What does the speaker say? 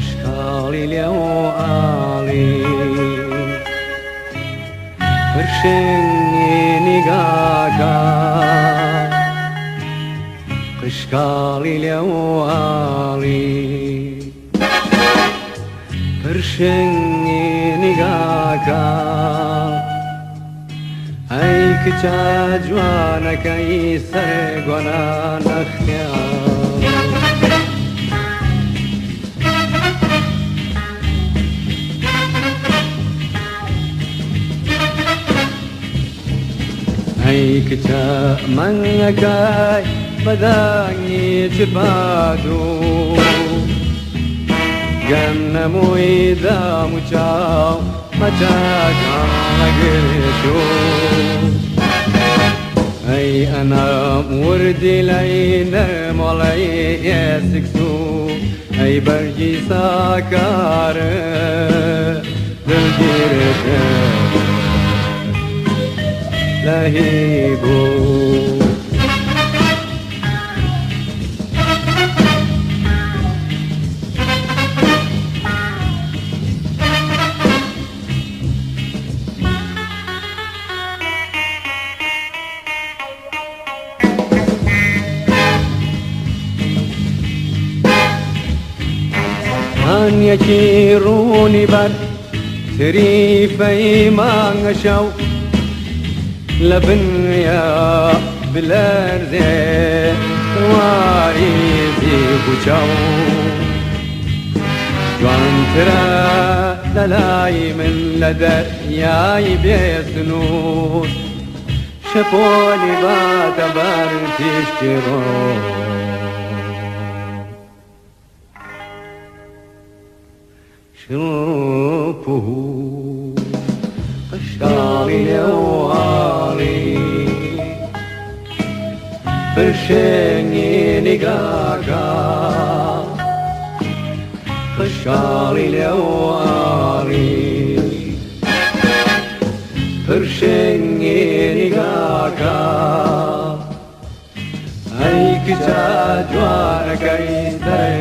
شکاڵی لێو ئاڵی پرشنگی نیگاکە قشکاڵی لێو ئاڵی پرشنگی نیگاکە ئەی کچە جوانەکەی سەرگۆنا نەختیان. ئەی کچە مەنگەکەی بەدەنگی چپادوو گەنەمووی دام و چاو مەچەکان لەگرشوو. ئەی ئەنام وردی لەی نەرمۆڵەی ئێسکسوو ئەی بەرگی ساکارە دڵگیرتە لەهیبوو. یەکی ڕوونی بەر تریفەی مانگە شەو لە بنیا بلەرزێ واریزی بوچەو جوانترە لەلای من لە دەریای بێسنوور شەپۆلی باتە بەر تیشکی ڕۆژ. شرپه قشاڵی لێواڵی پرشنگی نیگاکە قشاڵی لێواڵی پرشنگی نیگاکە ئەی کچە جوانەکەی سەر